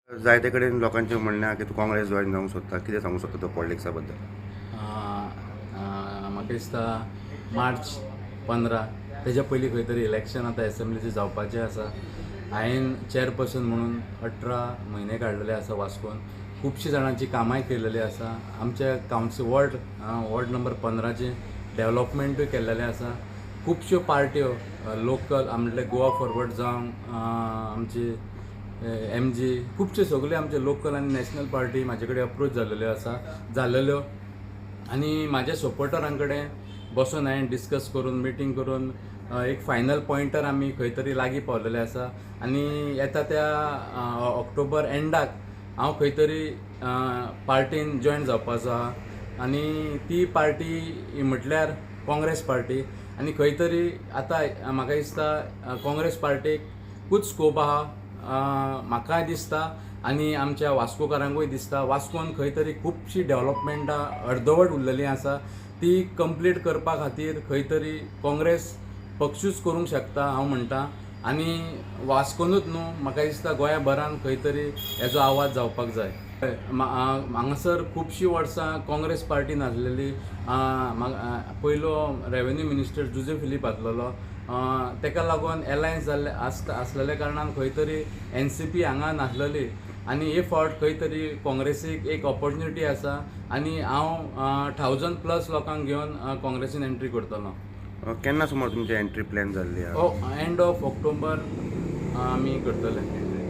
जायते कडेन लोकांचें म्हणणें आहा की तूं काँग्रेस जॉयन जावंक सोदता, कितें सांगूंक सोदता तूं पॉलिटिक्सा बद्दल? म्हाका दिसता मार्च 15 तेज्या पयलीं खंय तरी इलेक्शन आतां एसेंब्लीचें जावपाचें आसा. हांवें चेअरपर्सन म्हणून 18 म्हयने काडलेले आसा वास्कोन, खुबशीं जाणांची कामांय केलेलीं आसा. आमच्या कावन्सील वॉर्ड नंबर 15चें डेवलपमेंटूय केल्लेलें आसा. खुबश्यो पार्ट्यो लोकल म्हटल्यार गोवा फॉरवर्ड जावं आमची एमजी, खुबशे सगळे आमचे लोकल आनी नॅशनल पार्टी म्हाजे कडेन अप्रोच जाल्लेल्यो आसा जाल्लेल्यो आनी म्हाज्या सपोर्टरां कडेन बसून हांवें डिस्कस करून मिटींग करून एक फायनल पॉयंटर आमी खंय तरी लागीं पावलेले आसा. आनी येता त्या ऑक्टोबर एंडाक हांव खंय तरी पार्टीन जॉयन जावपाचो आहा आनी ती पार्टी म्हटल्यार काँग्रेस पार्टी. आनी खंय तरी आतां म्हाका दिसता काँग्रेस पार्टीकूच स्कोप आहा, म्हाकाय दिसता आनी आमच्या वास्कोकारांकूय दिसता. वास्कोन खंय तरी खुबशीं डेवलपमेंटां अर्दवट उरलेलीं आसा, ती कंप्लीट करपा खातीर खंय तरी काँग्रेस पक्षूच करूंक शकता हांव म्हणटा. आनी वास्कोनूच न्हू, म्हाका दिसता गोंया भरान खंय तरी हेजो आवाज जावपाक जाय. हांगासर खुबशीं वर्सां काँग्रेस पार्टी नासलेली. पयलो रेवेन्यू मिनिस्टर जुजे फिलीप आसलेलो, तेका लागून एलायन्स जाल्ले आसलेल्या कारणान खंय तरी एनसीपी हांगा नासलेली आनी हे फावट खंय तरी काँग्रेसीक एक ऑपॉर्च्युनिटी आसा आनी हांव 1000+ लोकांक घेवन काँग्रेसीन एंट्री करतलो. केन्ना सुमार तुमची एंट्री प्लॅन जाल्ली आहा? एंड ऑफ ऑक्टोबर आमी करतले.